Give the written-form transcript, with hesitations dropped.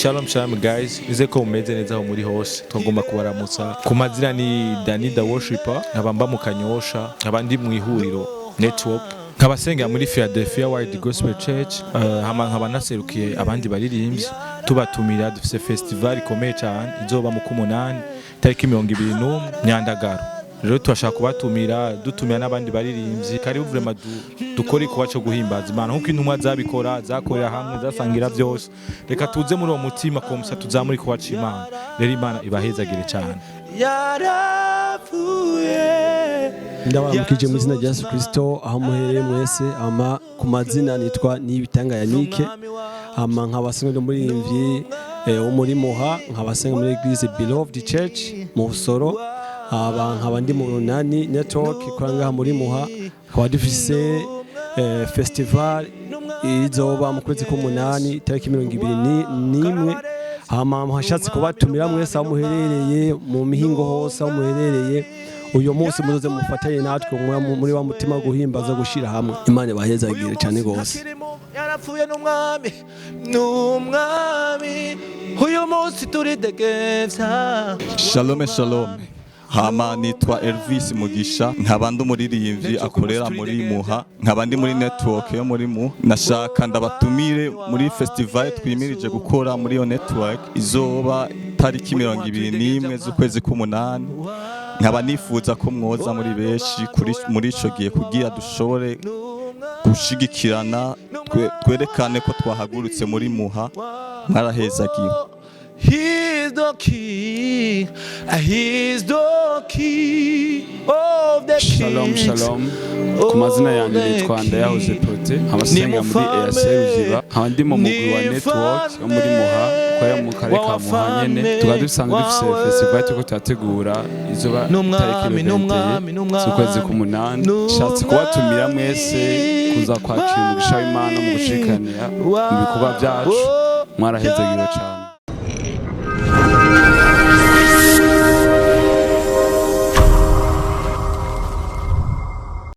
Shalom shalom guys, nizeye ko mumeze neza aho muri hose. Twagomba kubaramutsa. Ku mazina ni Danny the Worshipper, nkaba mba mu Kanyosha, nkaba ndi mu ihuriro network, nkaba sengera muri Philadelphia World Gospel Church, hama nkaba naserukiye abandi baririmbyi tubatumira. Dufise festival ikomeye cyane izoba mu kumunani, tariki 21 Nyandagaro. Rero turashaka kubatumira, dutumira n'abandi baririmbyi. Karibu vraiment, dukore igikorwa cyo guhimbaza Imana nkuko intumwa zabikora, zakorera hamwe, zasangira byose. Reka tuze muri uwo mutima komsa tuzamure igikorwa c'Imana. Rero Imana ibahezagire cyane. Yarapfuye. Ndabaramukije mu izina rya Yesu Kristo aho muhereye mwese. Ama ku mazina nitwa Niyibitanga Yannick, hama nkaba nsanzwe ndi umuririmbyi wo muri Muha, nkaba nsenga muri Eglise Beloved Church mu Busoro, aba nkaba ndi mu Runani Network ikora ngaha muri Muha. Nkaba dufise festival izoba mu kwezi k'umunani, tariki 21. Hama hashatse kubatumira mwese aho muherereye mu mihingo hose aho muherereye, uyu munsi muzoze mufatanye natwe muri wa mutima wo guhimbaza, gushira hamwe. Imana ibahezagire cyane gose. Yarapfuye, n'umwami, n'umwami, uyu munsi turidegevya. Shalom shalom. Hama nitwa Elvis Mugisha, nkaba ndi umuririmbyi akorera muri Muha, nkaba ndi muri network yo muri Muha. Nashaka ndabatumire muri festival twimirije gukora muri iyo network, izoba tariki 21 z'ukwezi k'umunani. Nkaba nifuza ko mwoza muri benshi kuri muri ico gihe kugira dushobore gushigikirana, twerekane ko twahagurutse muri Muha. Mwarahezagiwe. He's the king, he's the king of the Shalom kings. shalom. Ku mazina yanjye nitwa Ndayahoze Prote, nkaba nsenga muri EAC Ruziba, nkaba ndi mu mugwi wa network yo muri Muha ukorera mu karere ka Muha nyene. Tukaba dusanzwe dufise festival turiko turategura, izoba tariki N'umwami, n'umwami, 21 z'ukwezi k'umunani. Nshatse kubatumira mwese kuza kwakira umugisha w'Imana mu gushikanira mu bikorwa byacu. Mwarahezagiwe cane.